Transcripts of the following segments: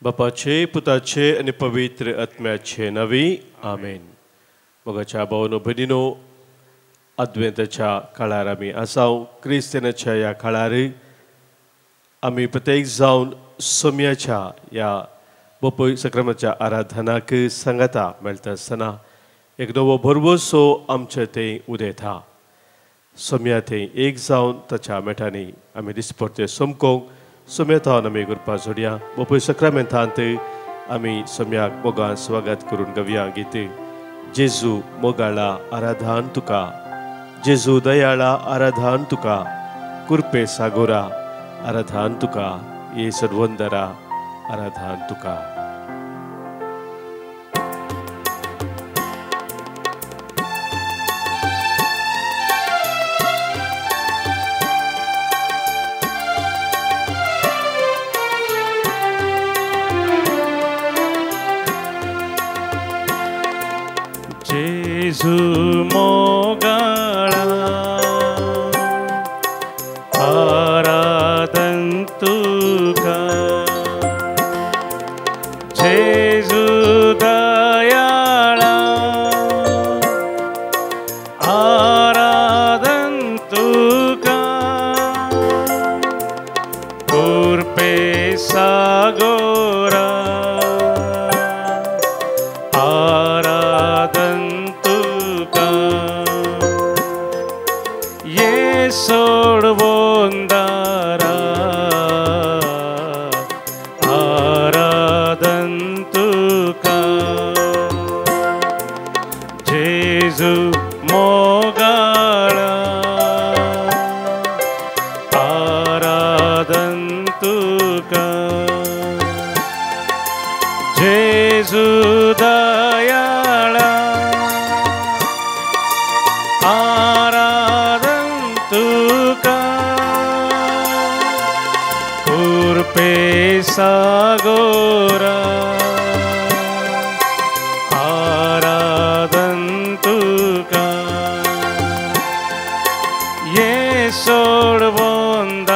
बापाचे पुताचे आनी पवित्र आत्म्याचे नांवी आमेन. मोगाच्या भावनो भयणीनो, आद्वेंताच्या काळार आमी आसाव. क्रिस्तानाच्या ह्या काळार आमी प्रत्येक जावन सोम्याच्या ह्या बपय सक्रमाच्या आराधनाक सांगाता मेळटा आसतना एक नवो भरवसो आमचे थंय उदेता. सोम्या थंय एक जावन ताच्या मेटांनी आमी दिसपडते समकोंक सोम्यातावन आमी करपा जोडया. बपय सक्रामेंतांत आमी सोम्याक मोगान स्वागत करून गवया गीत. जेजू मोगाळा आराधन तुका, जेजू दयाळा आराधन तुका, कुरपे सागोरा आराधन तुका, ये सडवंदरा आराधन तुका. जेजू मोगाळा आराधन तुका, जेजू दयाळा आराधन तुका, कुरपे सागोरा आराधन तुका, ये सोडवंदारा आराधन तुका, जेजू मोगाळा आराधन तुका, जेजू दयाळा आराधन तुका, कुरपे सागोरा आराधन तुका, ये सोडवंदारा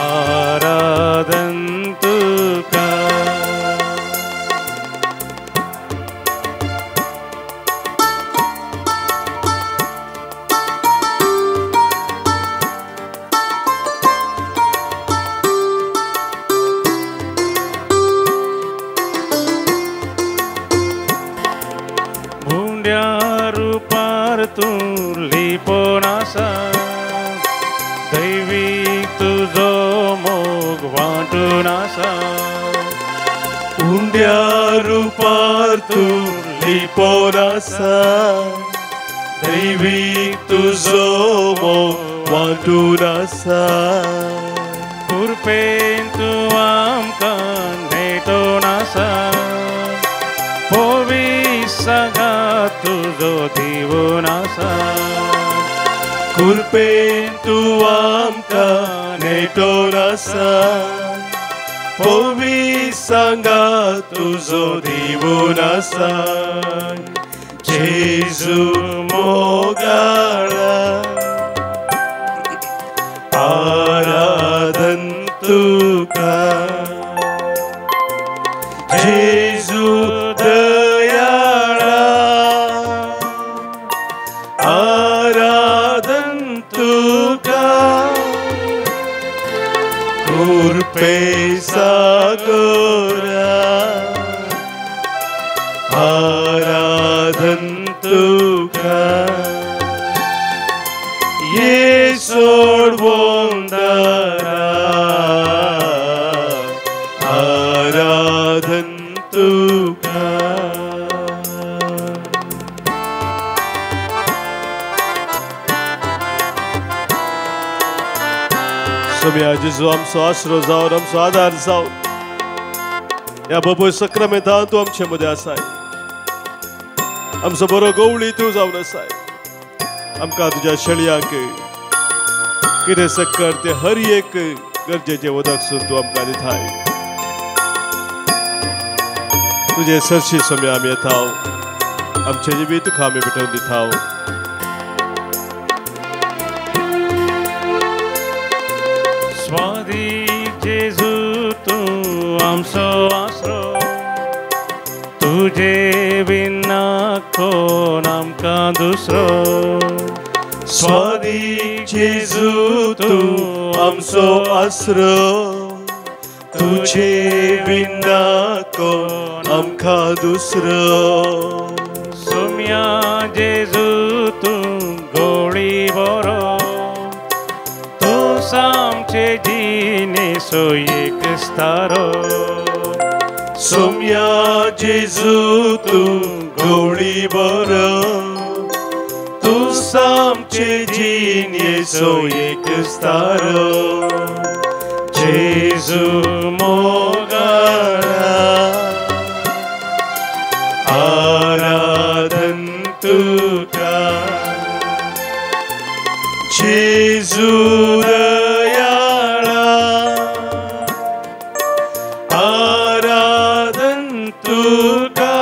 आराधन तुका. तूं लिपोन आसा, दैवी तुजो मोग वांटून आसा, उंड्या रुपार तूं लिपोन आसा, दैवी तुजो मोग वांटून आसा, कुरपेन तूं आमकां नेटोन आसा, पोवी सगा तुजो दिवन आसा, कुरपेन तूं आमकां नेटोन आसा, पोवी सांगा तुजो दिवन आसा, जेजू मोगाळा आराधन तुका, जेजू दयाळा आराधन तुका, कुरपे सागोरा आराधन तुका, ये सोडवंदारा आराधन तुका. सोम्या जेजू आमचो आसरो जावन आमचो आदार जावन ह्या बाबय सक्रमेंतान तूं आमचे मदें आसाय, आमचो बरो गवळी तूं जावन आसाय. आमकां तुज्या शेळयांक कितें सक्कर तें हर एक गरजेचें उदक सून तूं आमकां दिताय. तुजे सरशी सोम्या आमी येताव, आमचें जिवीत तुका आमी भेटोवन दिताव. स्वादी आमचो आसरो तुजे विना कोण आमकां दुसरो स्वादीक जेजू तूं आमचो आसरो तुजे विना कोण आमकां दुसरो सोम्या जेजू तूं गोळी बरो तूं आमचे जिणेचो एक स्तारो सोम्या जेजू तूं गोळी बरो तूं आमचे जिणेचो एक स्तारो जेजू मोगाळा आराधन तुका जेजू दयाळा आराधन तुका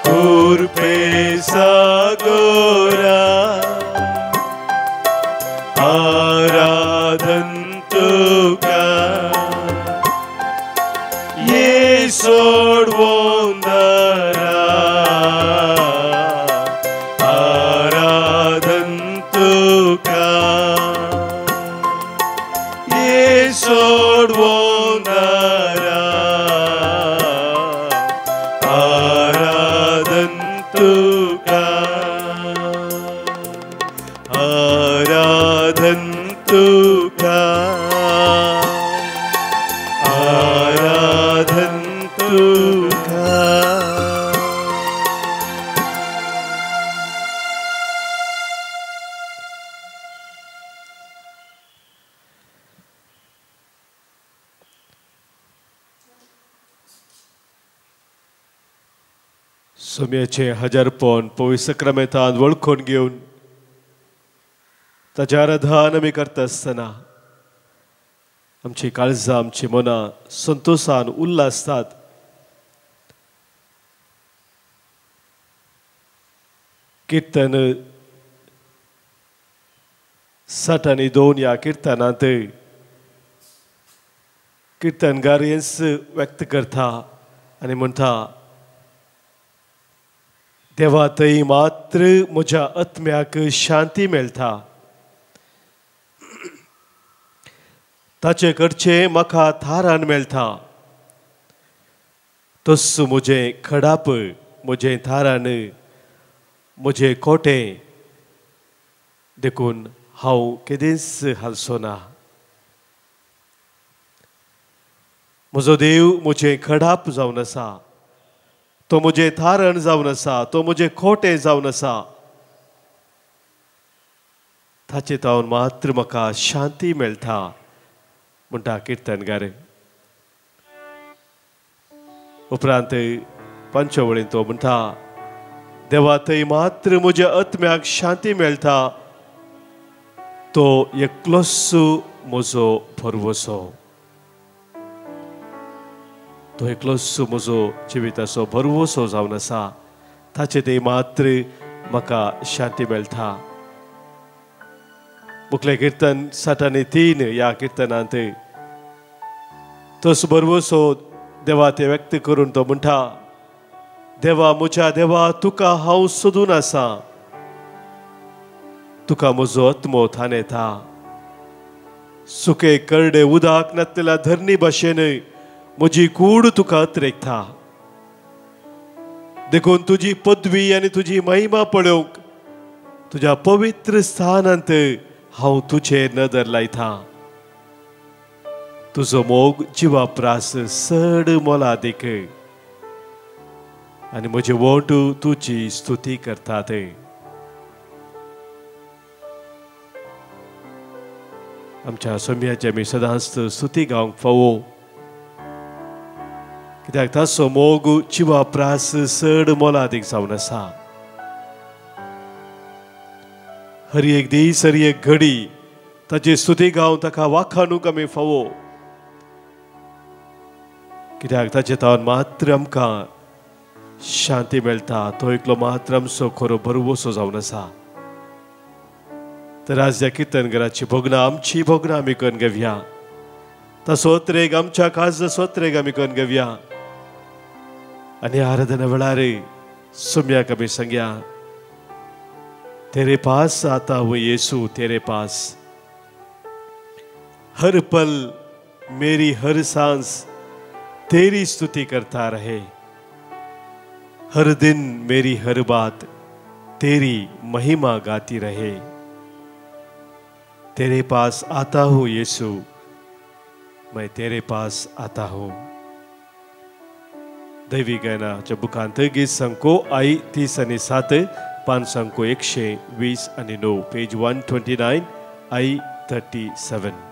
कुरपे सागोरा आराधन तुका ये सोडवंदरा आराधन तुका ये सोडवंदरा आराधन तुका आराधन तुका आराधन तुका। सोम्याचें हजारपण पवित्र सक्रामेंतान वळखून घेवन ताचें आराधन आमी करता आसतना आमची काळजां आमची मनां संतोशान उल्हासतात। किर्तन 62 ह्या किर्तनांत किर्तनगार हेंच व्यक्त करता आनी म्हणटा, देवा थंय मात्र म्हज्या आत्म्याक शांती मेळटा, ताचे कडचें म्हाका थारान मेळटा, तस्सो म्हजें खडाप म्हजें थारान म्हजें कोटें, देखून हांव केदींच हालचो ना। म्हजो देव म्हजें खडाप जावन आसा, तो म्हजें थारण जावन आसा, तो म्हजें खोटें जावन आसा, ताचे तावन मात्र म्हाका शांती मेळटा म्हणटा किर्तनगार। उपरांत पंचवळीन तो म्हणटा, देवा थंय मात्र म्हज्या आत्म्याक शांती मेळटा, तो एकलोच म्हजो भरवसो, तो एकलोच म्हजो जिविताचो भरवसो जावन आसा, ताचे थंय मात्र म्हाका शांती मेळटा। मुखलें किर्तन 63 ह्या किर्तनांत तोच भरवसो देवा ते व्यक्त करून तो म्हणटा, देवा म्हज्या देवा तुका हांव सोदून आसा, तुका म्हजो आत्मो थानेता, सुके करडे उदक नासलेल्या धरणी भाशेन म्हजी कूड तुका अत्रेकता, देखून तुजी पदवी आनी तुजी महिमा पळोवंक तुज्या पवित्र स्थानांत हांव तुजेर नदर लायता, तुजो मोग जिवा प्रास चड मोलादीक आनी म्हजे वोंठ तुजी स्तुती करतात। आमच्या सोम्याची आमी सदांच स्तुती गावंक फावो, कित्याक ताचो मोग जिवा प्रास चड मोलादीक जावन आसा। हर एक दीस हर एक घडी ताची स्तुती गावन ताका वाखाणूंक आमी फावो, कित्याक ताचे तावन मात्र आमकां शांती मेळटा, तो एकलो मात्र आमचो खरो भरवसो जावन आसा। तर आज ह्या किर्तनघराची भोगणां आमची भोगणां आमी करून घेवया। ता सोत्रेक आमच्या खास सोत्रेक आमी करून घेवया आनी आराधना वेळार सुम्याक आमी सांगया, तेरे पास आता हूँ येसू तेरे पास, हर पल मेरी हर सांस तेरी स्तुति करता रहे, हर दिन मेरी हर बात तेरी महिमा गाती रहे, तेरे पास आता हूँ यीशु, मैं तेरे पास आता हूँ। दैवी गायनाच्या बुकांत गीत संको आई 30 आणि 7, पान संको 120 आणि 9, पेज 129 आई 37।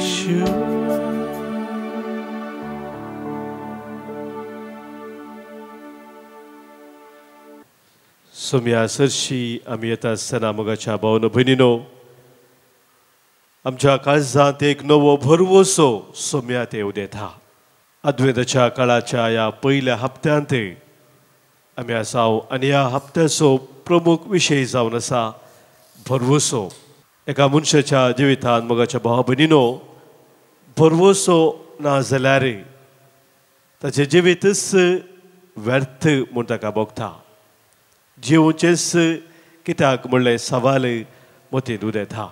Yeshua. सोम्या सरशी आमी येता आसतना मोगाच्या भावनो भयणीनो आमच्या काळजांत एक नवो भरवसो सोम्या ते उदेता. अद्वैताच्या काळाच्या ह्या पयल्या हप्त्यांत आमी आसा आनी ह्या हप्त्याचो प्रमुख विशय जावन आसा भरवसो. एका मनशाच्या जिवितांत मोगाच्या भाव भयणीनो भरवसो ना जाल्यार ताचें जिवीतच व्यर्थ म्हूण ताका भोगता. जिवचेंच कित्याक म्हणलें सवाल मतींत उदेता.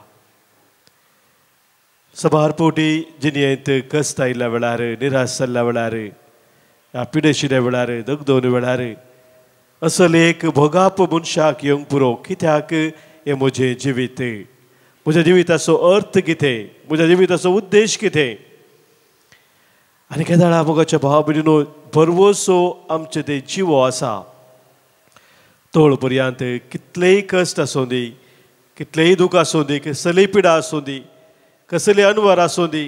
सबार पोटी जिणेंत कश्ट आयिल्ल्या वेळार, निराश जाल्ल्या वेळार, ह्या पिडेशिल्या वेळार, दगदोन वेळार असले एक भोगाप मनशाक येवंक पुरो. कित्याक हें म्हजें जिवीत, म्हज्या जिविताचो अर्थ कितें, म्हज्या जिविताचो उद्देश कितें. आनी केदाळा मोगाच्या भाव भयणीनो भरवसो आमचे ते जिवो आसा तोळ पर्यंत कितलेय कश्ट आसूं दी, कितलेय दुख आसूं दी, कसलीय पिडा आसूं दी, कसले अनवर आसूं दी,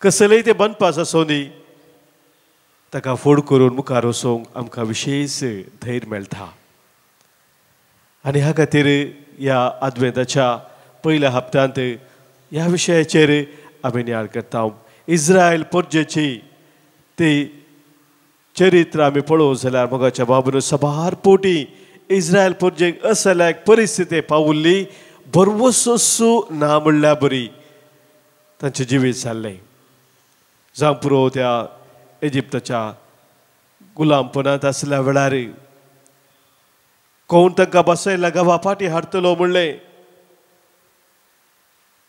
कसलेय ते बनपास आसूं दी, ताका फोड करून मुखार वचूंक आमकां विशेश धैर्य मेळटा. आनी ह्या खातीर ह्या आद्वेंताच्या पयल्या हप्त्यांत ह्या विशयाचेर आमी नियाळ करता. इस्रायल परजेची ती चरित्र आमी पळोवं जाल्यार मोगाच्या बाबून सबार पोटी इस्रायल परजेक असल्या एक परिस्थिती पावुल्ली भरवसो ना म्हणल्यार बरी तांचें जिवीत जाल्लें. जावं पुरो त्या इजिप्ताच्या गुलामपणांत आसल्या वेळार कोण तांकां बसयल्या गांवा फाटीं हाडटलो म्हणलें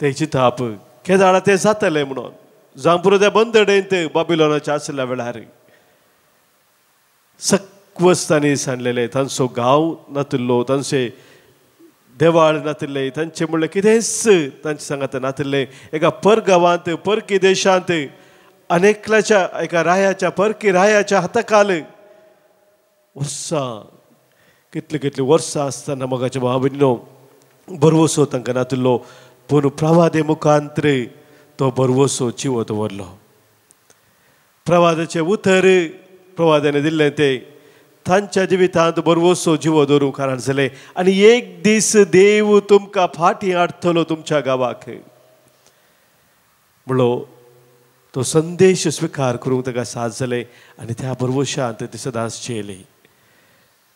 तें चिंताप केदाळा तें जातलें म्हणून. जावं पुरो त्या बंदडेंत बाबिलोनाच्या आसल्या वेळार सकवस तांणी सांडलेलें, तांचो गांव नातिल्लो, तांचे देवाळ नातिल्लें, तांचें म्हणलें कितेंच तांचे सांगात नातिल्लें. एका परगांवांत परकी देशांत अनेकल्याच्या एका रायाच्या परकी रायाच्या हाताखाल वर्सां कितलीं कितलीं वर्सां आसतना मोगाच्या भाव भयणीनो भरवसो तांकां नातिल्लो, पूण प्रवादे मुखांत्र तो भरवसो जिवो दवरलो. प्रवादाचें उतर प्रवादाने दिल्लें तें तांच्या जिवितांत भरवसो जिवो दवरूंक कारण जालें. आनी एक दीस देव तुमकां फाटीं हाडटलो तुमच्या गांवाक म्हणलो तो संदेश स्विकार करूंक ताका साथ जालें आनी त्या भरवशांत ती सदांच जेली.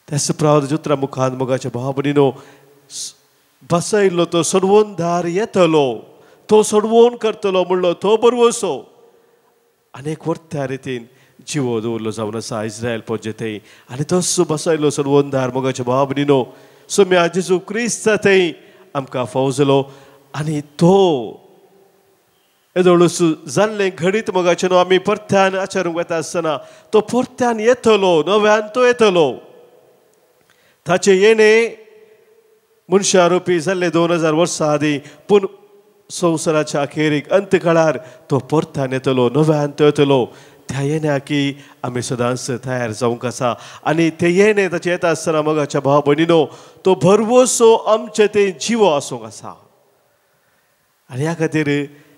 त्याच प्रवादाच्या उतरां मुखार मोगाच्या भाव भयणीनो बसयल्लो तो सोडवणदार येतलो, तो सोडवण करतलो म्हणलो तो भरवसो अनेक वर्त्या रितीन जिवो दवरलो जावन आसा इस्रायल पोजे थंय. आनी तोच बसयलो सोडवणदार मोगाच्या भाव भयणीनो सोम्या जेजू क्रिस्त थंय आमकां फावजलो. आनी तो येदोळूस जाल्लें घडीत मोगाचें न्हू आमी परत्यान आचारूंक वता आसतना तो परत्यान येतलो, नव्यान तो येतलो. ताचें येणें मनशा रोपी जाल्लें 2000 वर्सां आदीं, पूण संवसाराच्या अखेरीक अंतकाळार तो परत्यान येतलो, नव्यान तो येतलो. त्या येण्याकी आमी सदांच तयार जावंक आसा. आनी ते येणें ताचें येता आसतना मोगाच्या भाव भयणीनो तो भरवसो आमचे ते जिवो आसूंक आसा. आनी ह्या खातीर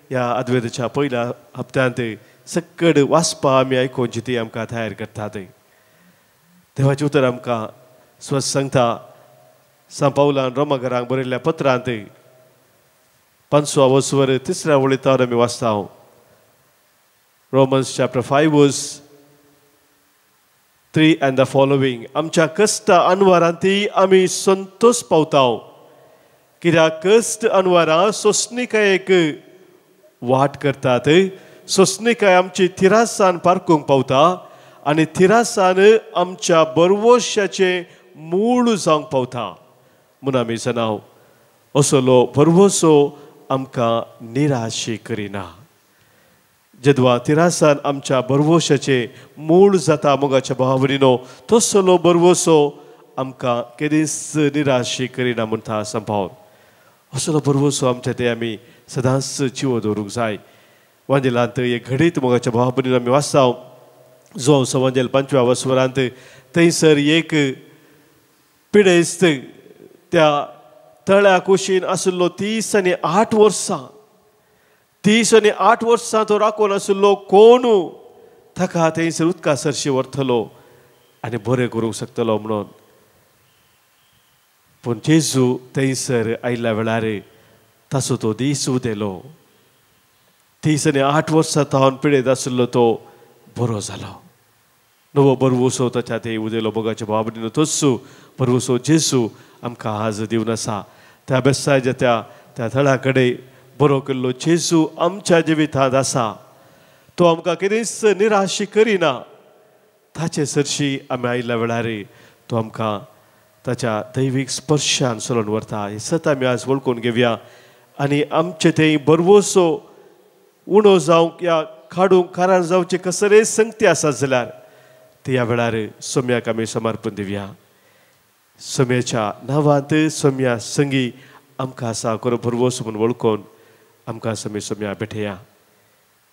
ह्या अद्वैताच्या पयल्या हप्त्यांत सक्कड वाचपा आमी आयकुची ती आमकां तयार करतात. देवाचें उतर आमकां स्वस्त सांगता. सांत पावलान रोमाघरांक बरयल्ल्या पत्रांत 5 वसवर 3 वळींत आमी वाचता. Romans chapter 5 verse 3 and the following. आमच्या कश्ट अनवरांती आमी संतोष पावता, कित्याक कश्ट अनवरां सोंसणीकायेक वाट करतात, सोंसणीकाय आमची थिरासान पारकूंक पावता आनी थिरासान आमच्या भरवशाचें मूळ जावंक पावता. म्हूण आमी जाणाव असलो भरवसो आमकां निराशी करिना. जेदवा तिरासान आमच्या भरवशाचें मूळ जाता मोगाच्या भाव भयणीनो तसलो भरवसो आमकां केदींच निराशी करिना म्हणटा संपावन. असलो भरवसो आमच्या ते आमी सदांच जिवो दवरूंक जाय. वांजेलांत एक घडीत मोगाच्या भाव भयणीनो आमी वाचता. जो सवांजेल 5व्या वसवरांत थंयसर एक पिडेस्त त्या तळ्या कुशीन आशिल्लो 38 वर्सां, 38 वर्सां तो राखून आशिल्लो. कोण ताका थंयसर उदका सरशी व्हरतलो आनी बरें करूंक शकतलो म्हणून पूण जेजू थंयसर आयिल्ल्या वेळार ताचो तो दीस उदेलो. 38 वर्सां तावन पिडेत आशिल्लो तो बरो जालो. नवो बरवसो ताच्या ते उदेलो. मोगाच्या बाबडीनो तोच बरवसो जेजू आमकां आज दिवन आसा. त्या बेसायच्या त्या त्या थळा कडेन बरो केल्लो जेजू आमच्या जिवितांत आसा. तो आमकां केदीच निराशी करिना. ताचे सरशी आमी आयिल्ल्या वेळार तो आमकां ताच्या दैवीक स्पर्शान चलोवन व्हरता. हें सत आमी आज वळखून घेवया आनी आमचे थंय बरवसो उणो जावंक या काडूंक कारण जावचे कसलेय संगती आसा जाल्यार ती ह्या वेळार सोम्याक आमी समर्पण दिवया. सोम्याच्या नांवांत सोम्या संगी आमकां आसा खरो भरवसो म्हूण वळखून आमकां आमी सोम्या भेटया.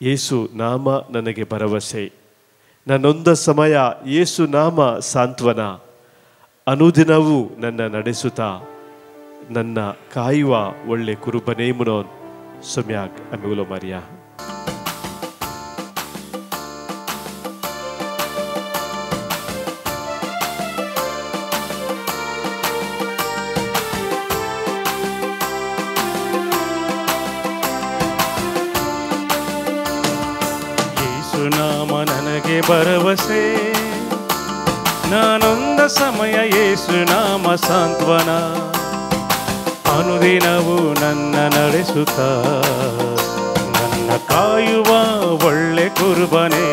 ಯೇಸು ನಾಮ ನನಗೆ ಭರವಸೆ, ನನ್ನೊಂದ ಸಮಯ ಯೇಸು ನಾಮ ಸಾಂತ್ವನ, ಅನುದಿನವೂ ನನ್ನ ನಡೆಸುತ್ತಾ ನನ್ನ ಕಾಯುವ ಒಳ್ಳೆ ಕುರುಬನೇ ಮುನೋನ್ ಸೊಮ್ಯಾಕ್ ಆಮಿ ಉलो ಮಾರಿया. ಭರವಸೆ, ನಾನೊಂದ ಸಮಯ ಯೇಸು ನಾಮ ಸಾಂತ್ವನ, ಅನುದಿನವೂ ನನ್ನ ನಡೆಸುತ್ತ ನನ್ನ ಕಾಯುವ ಒಳ್ಳೆ ಕುರುಬನೇ.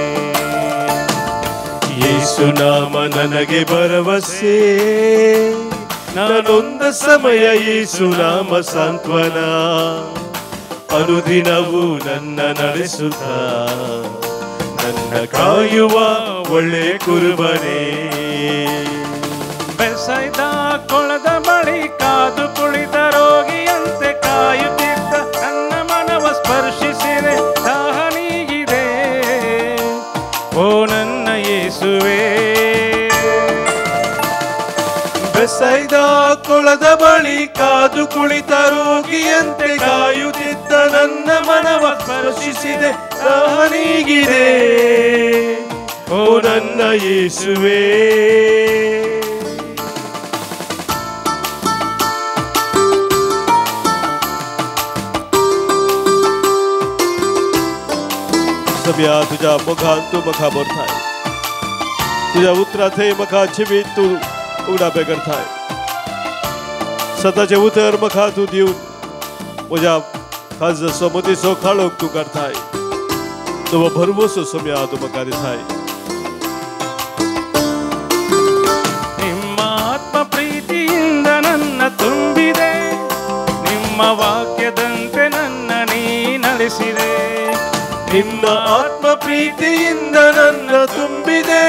ಯೇಸು ನಾಮ ನನಗೆ ಭರವಸೆ, ನಾನೊಂದ ಸಮಯ ಯೇಸು ನಾಮ ಸಾಂತ್ವನ, ಅನುದಿನವೂ ನನ್ನ ನಡೆಸುತ್ತ ನನ್ನ ಕಾಯುವ ಒಳ್ಳೆ ಕುರುಬನೇ. ಬೆಸೈದ ಕೊಳದ ಬಳಿ ಕಾದು ಕುಳಿತ ರೋಗಿಯಂತೆ ಕಾಯುತ್ತಿದ್ದ ನನ್ನ ಮನವ ಸ್ಪರ್ಶಿಸಿದೆ, ದಾಹ ನೀಗಿದೆ ಓ ನನ್ನ ಯೇಸುವೆ. ಬೆಸೈದ ಕೊಳದ ಬಳಿ ಕಾದು ಕುಳಿತ ರೋಗಿಯಂತೆ ಕಾಯುತ್ತಿದ್ದ ನನ್ನ ಮನವ ಸ್ಪರ್ಶಿಸಿದೆ, ದಾಹ ನೀಗಿದೆ ಓ ನನ್ನ ಯೇಸುವೆ. सभ्या तुझ्या मोगान तूं म्हाका भरताय, तुझ्या उतरां थंय म्हाका जिवीत तूं उगडापें करताय. सताचें उतर म्हाका तूं दिवन म्हज्या काळजाचो मतीचो काळोख तूं करताय. तुजो भरवसो सोम्या तूं म्हाका दिताय. ನಿಮ್ಮ ಆತ್ಮ ಪ್ರೀತಿಯಿಂದ ನನ್ನ ತುಂಬಿದೆ, ನಿಮ್ಮ ವಾಕ್ಯದಂತೆ ನನ್ನ ನೀ ನಡೆಸಿದೆ. ನಿನ್ನ ಆತ್ಮ ಪ್ರೀತಿಯಿಂದ ನನ್ನ ತುಂಬಿದೆ,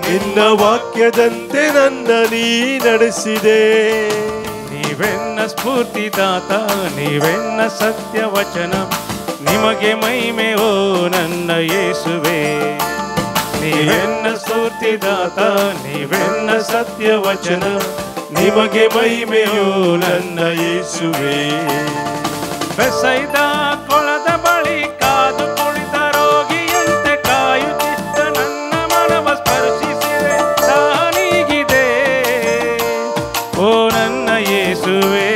ನಿನ್ನ ವಾಕ್ಯದಂತೆ ನನ್ನ ನೀ ನಡೆಸಿದೆ. ನೀವೆನ್ನ ಸ್ಫೂರ್ತಿದಾತ, ನೀವೆನ್ನ ಸತ್ಯವಚನ, ನಿಮಗೆ ಮಹಿಮೆ ಓ ನನ್ನ ಯೇಸುವೆ. ನೀವೆನ್ನ ಸ್ಫೂರ್ತಿದಾತ, ನೀವೆನ್ನ ಸತ್ಯವಚನ, ನಿಮಗೆ ಮಹಿಮೆಯೋ ನನ್ನ ಯೇಸುವೆ. ಬೆಸೈದ ಕೊಳದ ಬಳಿ ಕಾದು ಕುಳಿತ ರೋಗಿಯಂತೆ ಕಾಯುತ್ತಿದ್ದ ನನ್ನ ಮನವ ಸ್ಪರ್ಶಿಸಿದೆ, ತಾನೀಗಿದೆ ಓ ನನ್ನ ಯೇಸುವೆ.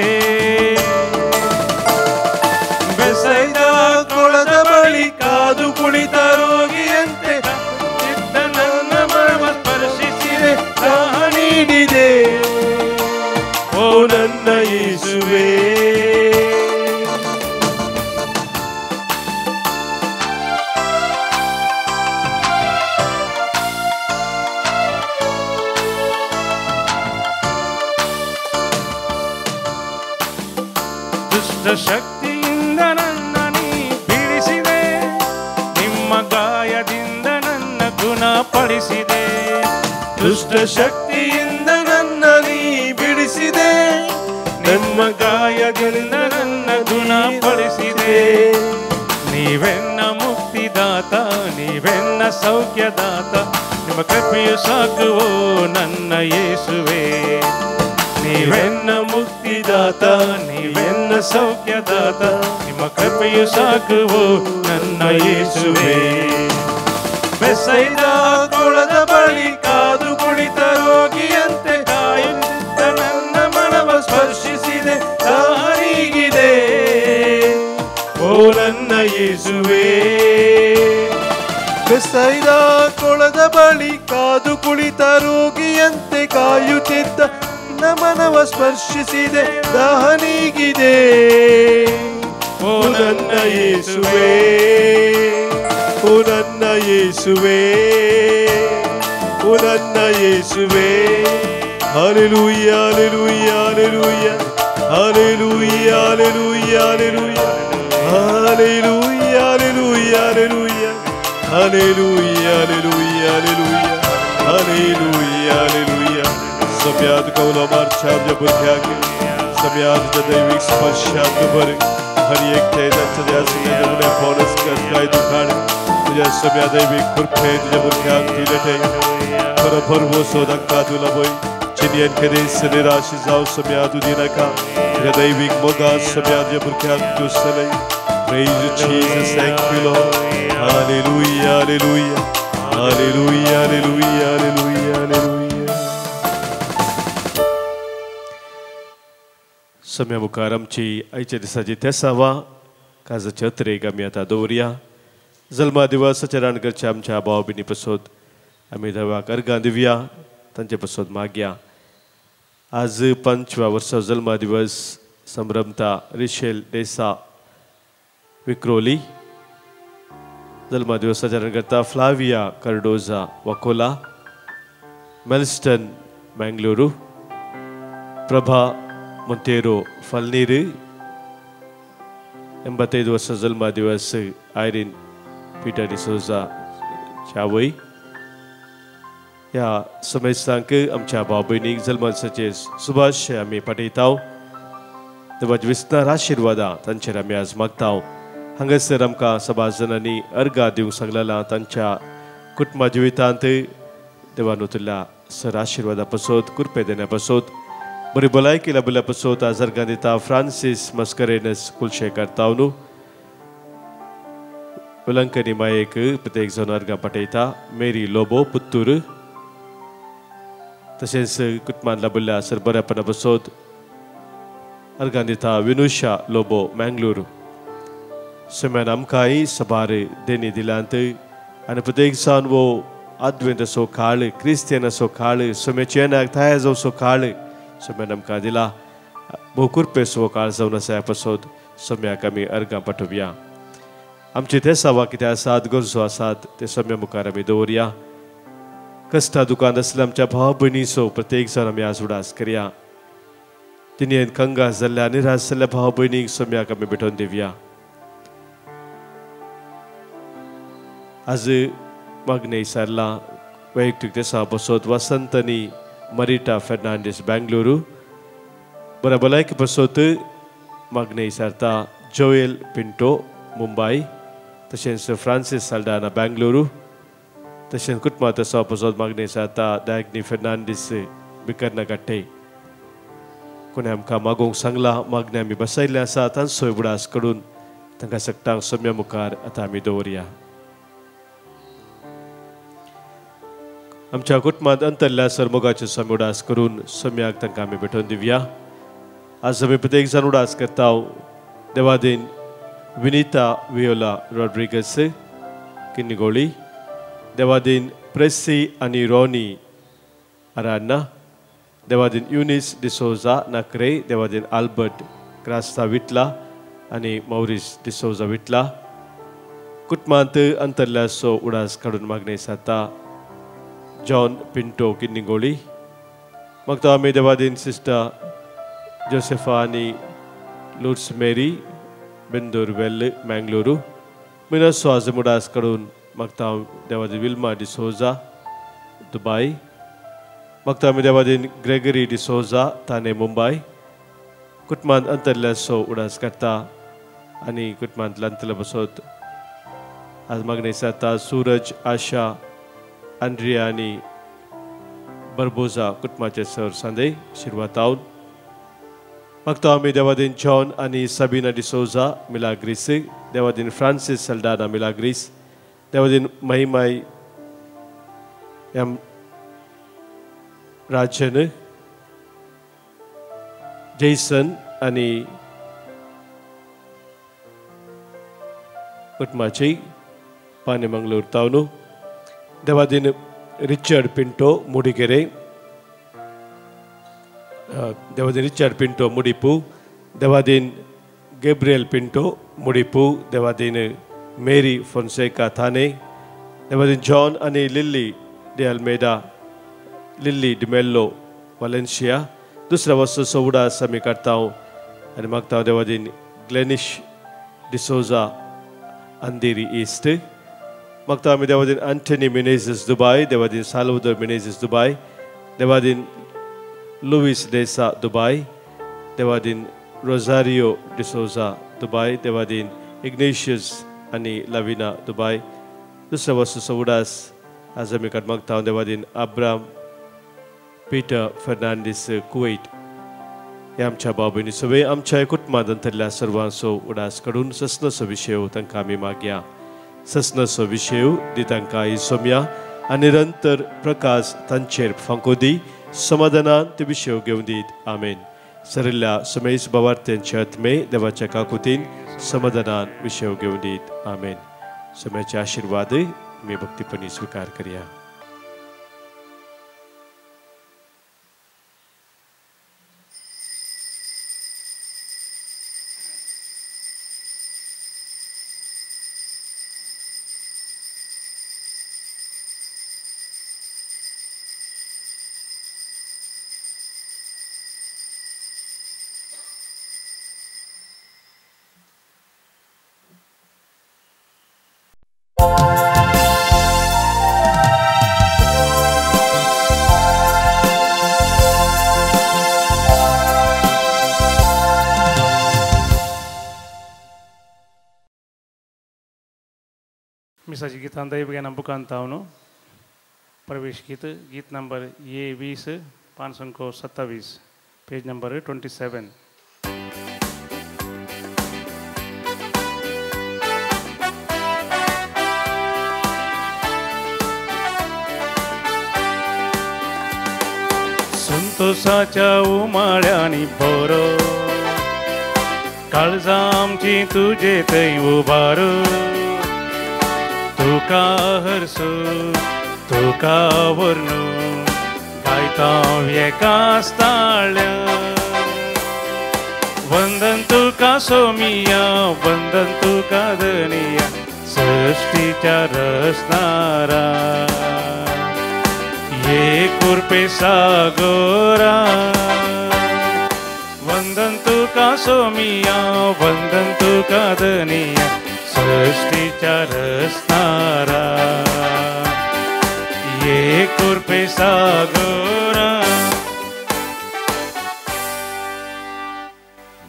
ಬೆಸೈದ ಕೊಳದ ಬಳಿ ಕಾದು ಕುಳಿತ ರೋಗಿಯಂತೆ ಇದ್ದ ನನ್ನ ಮನವ ಸ್ಪರ್ಶಿಸಿದೆ, ದಾಹ ನೀಡಿದೆ ಓ ನನ್ನ ಯೇಸುವೆ. ದುಷ್ಟ ಶಕ್ತಿಯಿಂದ ನನ್ನ ನೀ ಬಿಡಿಸಿದೆ, ನಿಮ್ಮ ಗಾಯದಿಂದ ನನ್ನ ಗುಣಪಡಿಸಿದೆ. ದುಷ್ಟ ಶಕ್ತಿಯಿಂದ ನನ್ನ ನೀ ಬಿಡಿಸಿದೆ, ನಿಮ್ಮ ಗಾಯಗಳಿಂದ ನನ್ನ ಗುಣಪಡಿಸಿದೆ. ನೀವೆನ್ನ ಮುಕ್ತಿದಾತ, ನೀವೆನ್ನ ಸೌಖ್ಯದಾತ, ನಿಮ್ಮ ಕೃಪೆಯು ಸಾಕುವೋ ನನ್ನ ಯೇಸುವೆ. ನೀವೆನ್ನ ಮುಕ್ತಿದಾತ, ನೀವೆನ್ನ ಸೌಖ್ಯದಾತ, ನಿಮ್ಮ ಕೃಪೆಯು ಸಾಕುವೋ ನನ್ನ ಯೇಸುವೆ. ಬೆಸೈದ ಕೊಳದ ಬಳಿ ಕಾದು ಕುಳಿತ ರೋಗಿಯಂತೆ ಕಾಯುತ್ತಿದ್ದ ನನ್ನ ಮನವ ಯೇಸುವೇ. ಬೆಸೈದ ಕೊಳದ ಬಳಿ ಕಾದು ಕುಳಿತ ರೋಗಿಯಂತೆ ಕಾಯುತ್ತಿದ್ದ ನಮನವ ಸ್ಪರ್ಶಿಸಿದೆ, ದಾಹ ನೀಗಿದೆ. ಓ ನನ್ನ ಯೇಸುವೇ, ಓ ನನ್ನ ಯೇಸುವೇ, ಓ ನನ್ನ ಯೇಸುವೇ. Hallelujah, hallelujah, hallelujah, hallelujah, hallelujah, hallelujah, hallelujah, hallelujah, hallelujah, hallelujah, hallelujah, hallelujah, hallelujah. सम्याद कौला मार्चा बुद्ध्याक सम्याद दैविक स्पर्शात भर हर एक तुझ्या फॉलस काय दुखाण तुझ्या सम्या दैविक कृपे तुझ्या बुद्ध्याक दिलटे खरोखर वसो तांकां तुला भंय चिन्यन खेरीज निराश जावं सम्या तूं दिनाका तुझ्या दैविक मोगा सम्या तुझ्या भुरग्यांक तूं सलय. Praise you, Jesus. Thank you, Lord. Hallelujah, hallelujah, hallelujah, hallelujah, hallelujah, hallelujah. सम्या मुखार आमची आयच्या दिसाची तेसावा काजाचे अत्रेक आमी आतां दवरया. जल्मा दिवसाच्या रान करच्या आमच्या भाव भयणी पसोत आमी देवाक अर्गां दिवया, तांचे पसोत मागया. आज 5व्या वर्सा जल्मा दिवस संभ्रमता रिशेल डेसा विक्रोली. जल्मा दिवस आचरण करता फ्लाविया कर्डोजा वकोला, मेल्स्टन मंगलुरू, प्रभा मोंतेरो फलनीर. 85 वर्ष जल्मा दिवस आयरीन पीटर डिसोजा चावय. ह्या समेस्तांक आमच्या भाव भयणीक जल्मदिसाचे शुभाशय आमी पाठयता. देवाच्या विस्तार आशिर्वादां तांचेर आमी आज मागता. हांगासर आमकां सभार जाणांनी अर्गां दिवंक सांगलेलां तांच्या कुटुंबा जिवितांत देवान उतरल्या सर आशिर्वादा पसोत, कृपे देण्या पसोत, बरी भलायकी लाबिल्ल्या पसोत आज अर्गां दिता फ्रांसीस मस्करेनस कुलशेखर तावनू. वेलंकनी मायेक प्रत्येक जाण अर्गां पाठयता. मेरी लोबो पुत्तूर. तशेंच कुटुंबान लाबिल्ल्या सर बऱ्यापणा पसोत अर्गां दिता विनुशा लोबो मँगलुरू. सम्यान आमकांय सबार देणी दिल्यांत आनी प्रत्येक जावन वो आद्वेंताचो काळ, क्रिस्तियनाचो काळ, सम्याचे येण्याक तयार जावचो काळ सम्यान आमकां दिला. भोव कृपेचो हो काळ जावन आसा. ह्या पासत सम्याक आमी अर्गां पाठोवया. आमचे ते सवा कितें आसात, गरजो आसात ते सम्या मुखार आमी दवरया. कश्टा दुकान आसल्या आमच्या भाव भयणीचो प्रत्येक जाण आमी आज उडास करया. तिणें कंगास जाल्ल्या निराश जाल्ल्या भाव भयणीक सम्याक आमी भेटोवन दिवया. आज मागणें विचारलां वैयक्तीक देसा बसोत वसंत आनी मरिटा फेर्नांडीस बेंगलुरू. बऱ्या भलायकी बसोत मागणें विचारता जोएल पिंटो मुंबय, तशेंच फ्रांसीस साल्डाना बेंगलुरू. तशेंच कुटुंबा देसा बसोत मागणें विचारता दागनी फेर्नांडीस बिकर्नगट्टे. कोणें आमकां मागोवंक सांगलां, मागणें आमी बसयल्लें आसा तांचो उगडास काडून तांकां सगटांक सम्या मुखार आतां आमी दवरया. आमच्या कुटुंबांत अंतरल्या सर मोगाचे स्वामी उडास करून सम्याक तांकां आमी भेटोवन दिवया. आज आमी प्रत्येक जाण उडास करता देवादीन विनिता वियोला रॉड्रिगस किन्निगोळी, देवादीन प्रेसी आनी रोनी अरान्ना, देवादीन युनिस डिसोजा नाकरे, देवादीन आल्बर्ट क्रास्ता विटला आनी मौरीस डिसोजा विटला. कुटुंबांत अंतरल्याचो उडास काडून मागणें जाता जॉन पिंटो किन्निगोळी. मागता आमी देवादीन सिस्टर जोसेफा आनी लुट्स मेरी बेंदूर वेल्ल मँगलुरू. मिनसो आज उडास काडून मागता देवादीन विल्मा डिसोजा दुबाय. मागता आमी देवादीन ग्रेगरी डिसोजा ताने मुंबय. कुटुंबांत अंतरल्याचो उडास काडटा आनी कुटुंबांतल्या अंतरल्या बसोत आज मागणें जाता सूरज आशा आंड्रिया आनी बर्बोजा कुटुंबाचे सर सांदे शिरवातावन. मागता आमी देवादीन जॉन आनी साबिना डिसोजा मिलाग्रीस, देवादीन फ्रांसीस सल्डाना मिलाग्रीस, देवादीन महिमाय एम राजन जेसन आनी कुटुंबाची पानेमंगलूर तावनू देवादीन रिचर्ड पिंटो मुडिगेरे देवादीन रिचर्ड पिंटो मुडिपू देवादीन गेब्रियल पिंटो मुडिपू देवादीन मेरी फोन्सेका थाने देवादीन जॉन आनी Lily de Almeida lily D'Mello Valencia दुसऱ्या वस्तूचो उडास आमी काडटा आनी मागता देवादीन ग्लेनिश डिसोजा अंधेरी ईस्ट मागता आमी देवादीन एंटनी मिनेझीस दुबाय देवादीन साल्वादोर मिनेझीस दुबाय देवादीन लुईस डेसा दुबाय देवादीन रोजारियो डिसोजा दुबाय देवादीन इग्नेशियस आनी लाविना दुबाय दुसऱ्या वस्तूचो उडास आज आमी काड मागता Devadin Abram Peter Fernandes Kuwait हे आमच्या भाव भयणी सगळे आमच्या कुटुंबांत अंतरल्या सर्वांचो उडास काडून ससनाचो विशय तांकां आमी मागया ससनाचो विशय दी तांकां सोम्या आनी निरंतर प्रकाश तांचेर फांको दी समाधानान ते विशय घेवन दीत आमेन. सरिल्ल्या समेस बावार्थ्यांचे आत्मे देवाच्या काकुतीन समाधानान विशय घेवन दीत आमेन. सम्याचे आशिर्वादय आमी भक्तीपणी स्विकार करया. मिसाची गीतां दैवज्ञान बुकांतावनु प्रवेश गीत गीत नंबर ए 20 527 पेज नंबर 27. संतोषाच्या उमाळ्यांनी भरो काळजां आमची तुजे थंय उबारो तुका हरसू तुका वर्णू गायता एकाच ताळ्या वंदन तुका सोमिया वंदन तुका धनिया सृष्टीच्या रचणारा ये कृपे सागोरा वंदन तुका सोमिया वंदन तुका धनिया सृष्टीच्या रचणारा ये कृपे सागोरा.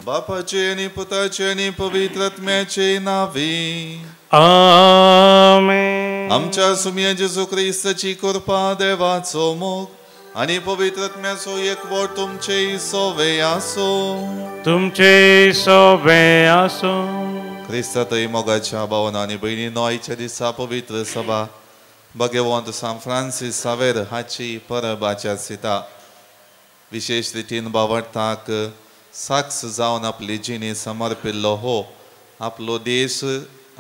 बापाचे आणि पुताचे आणि पवित्र आत्म्याचे नावे आमेन. आमच्या सुमिया जेजू क्रिस्ताची कृपा देवाचो मोग आणि पवित्र आत्म्याचो एकवट तुमचे सोवे आसो तुमचे सोवे आसो. क्रिस्तातय मोगाच्या भावना आनी भयणीनो आयच्या दिसा पवित्र सभा भगवंत सांत फ्रांसीस सावेर हाची परब आचरिता. विशेश रितीन बावडताक साक्ष जावन आपली जिणी समर्पिल्लो हो आपलो देश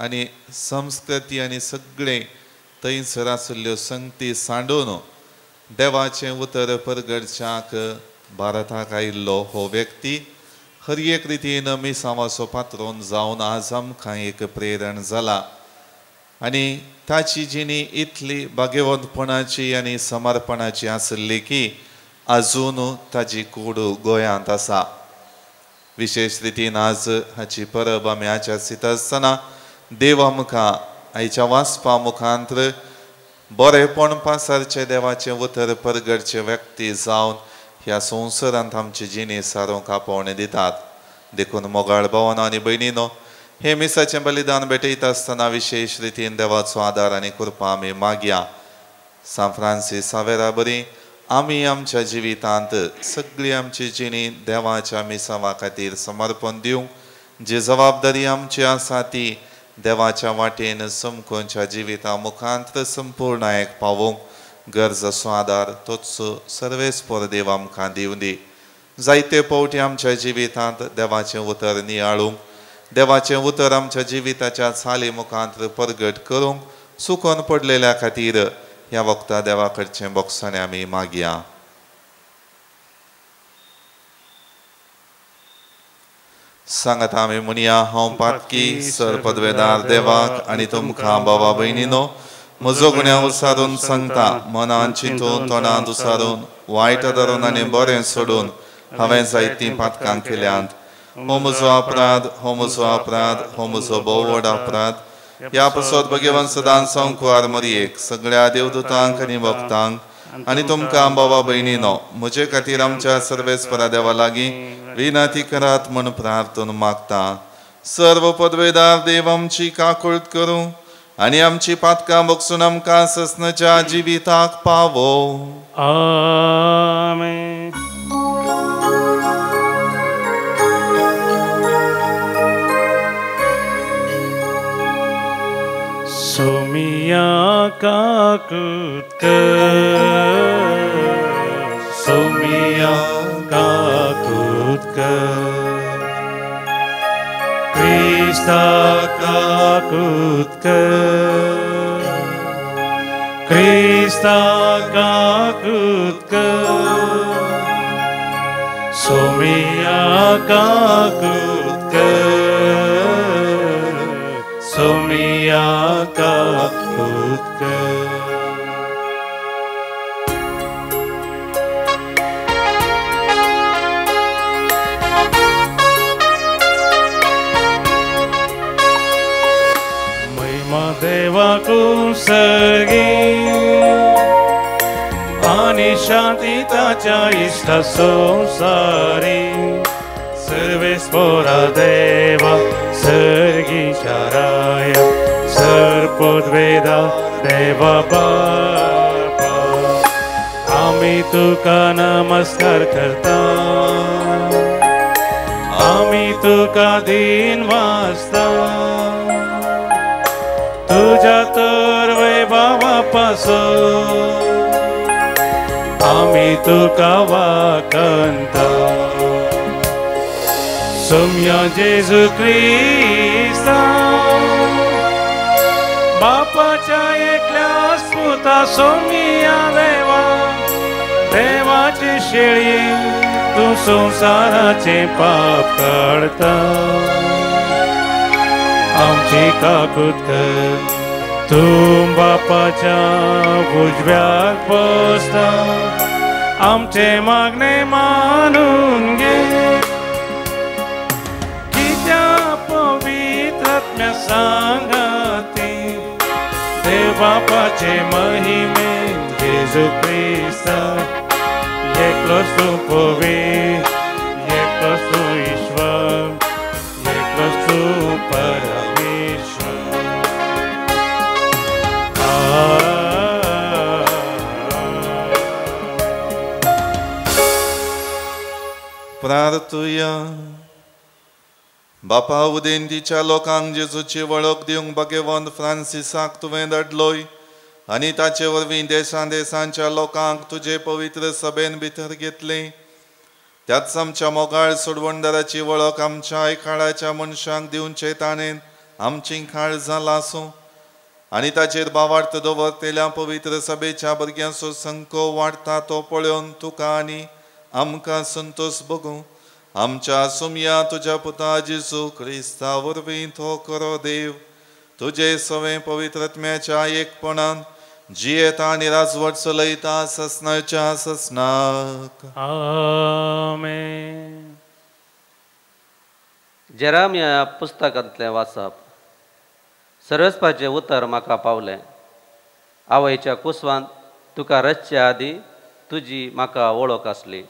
आनी संस्कृती आनी सगळें थंयसर आशिल्ल्यो संगती सांडून देवाचें उतर परगडच्याक भारताक आयिल्लो हो व्यक्ती हर एक रितीन मिसांवाचो पात्रोन जावन आज आमकां एक प्रेरण जाला आनी ताची जिणी इतली भाग्यवंतपणाची आनी समर्पणाची आशिल्ली की आजून ताजी कूड गोंयांत आसा. विशेश रितीन आज हाची परब आमी आचरित आसतना देव आमकां आयच्या वाचपा मुखांत बरेपण पासारचें देवाचें उतर परगडचे व्यक्ती जावन ह्या संवसारांत आमची जिणी सारूंक आपोवणें दितात. देखून मोगाळ भावानो आनी भयणीनो हे मिसाचें बलिदान भेटयता आसतना विशेश रितीन देवाचो आदार आनी कृपा आमी मागया. सांत फ्रांसीस सावेरा बरी आमी आमच्या जिवितांत सगळी आमची जिणी देवाच्या मिसावा खातीर समर्पण दिवंक जी जबाबदारी आमची आसा ती देवाच्या वाटेन समकोनच्या जिविता मुखांत संपूर्णायक पावोवंक गरज असो आदार तोच सर्वेस्पर देव आमकां दिवं दी. जायते फावटी आमच्या जिवितांत देवाचें उतर नियाळूंक देवाचें उतर आमच्या जिविताच्या चाली मुखांत परगट करूंक चुकोन पडलेल्या खातीर ह्या वखता देवा कडचें बोगसाणें आमी मागया. सांगात आमी म्हणया, हांव पातकी सर पदवेदार देवाक आनी तुमकां बाबा भयणीनो म्हजो गुन्यांव उसारून सांगता. मनान चिंतून तोंडान उसारून वायट धरून आनी बरें सोडून हांवें जायतीं पातकां केल्यांत. हो म्हजो अपराध, हो म्हजो अपराध, हो म्हजो भोव व्हड अपराध. ह्या पासत भगवान सदां संकुवार मरयेक सगळ्या देवदूतांक आनी भक्तांक आनी तुमकां बाबा भयणीनो म्हजे खातीर आमच्या सर्वेस्परा देवा लागीं विनंती करात म्हूण प्रार्थना मागता. सर्व पदवेदार देव आमची काकूळत करूं आनी आमची पातकां बगसून आमकां ससनाच्या जिविताक पावो. आमेन. सोमिया काकूत कर, सोमिया काकूत कर, क्रिस्ता काकूत कर, क्रिस्ता काकूत कर, सोमिया काकूत कर, सोमिया काकूत कर. देवाकू सर्गी आनी शांती ताच्या इश्टा संवसारी. सर्वेस्पोरा देवा सर्गीच्या राया सर्पोद्वेदा देवा बापा आमी तुका नमस्कार करता, आमी तुका दीन वाचता. तुझ्या तर वैभवा पासून आमी तुका वाकंता. सोम्या जेजू क्रिस्ता बापाच्या एकल्याच पुता सोमिया देवा देवाची शेळी तूं संवसाराचें पाप काडता. आमची काकूत कर, तूं बापाच्या उजव्याक बसता. आमचें मागणें मानून घे, कित्या पवित्र आत्म्या सांगाती देव बापाचे महिमे जेजू क्रिस्ता. एकलोच तूं पवित्र, एकलोच तूं ईश्वर, एकलोच तूं परमेश्वर. प्रार्थुया. बापा उदेंतीच्या लोकांक जेजूची वळख दिवंक भगवंत फ्रांसिसाक तुवें धाडलोय आनी ताचे वरवीं देशां देशांच्या लोकांक तुजे पवित्र सभेन भितर घेतले. त्याच आमच्या मोगाळ सोडवणदाराची वळख आमच्या काळाच्या मनशांक दिवचे ताणें आमची काळ जाला आसूं आनी ताचेर भावार्थ दवरतल्या पवित्र सभेच्या भुरग्यांचो संको वाडटा तो पळोवन तुका आनी आमकां संतोश भोगूं. आमच्या सुमया तुज्या पुता जेजू क्रिस्ता वरवीं तो करो देव तुजे सवें पवित्र आत्म्याच्या एकपणान जियेता आनी राजवट चलयता ससनाच्या ससनाक. आमेन. जेरामिया पुस्तकांतलें वाचप. सर्वेस्पाचें उतर म्हाका पावलें. आवयच्या कुसवांत तुका रचचे आदीं तुजी म्हाका वळख आसली.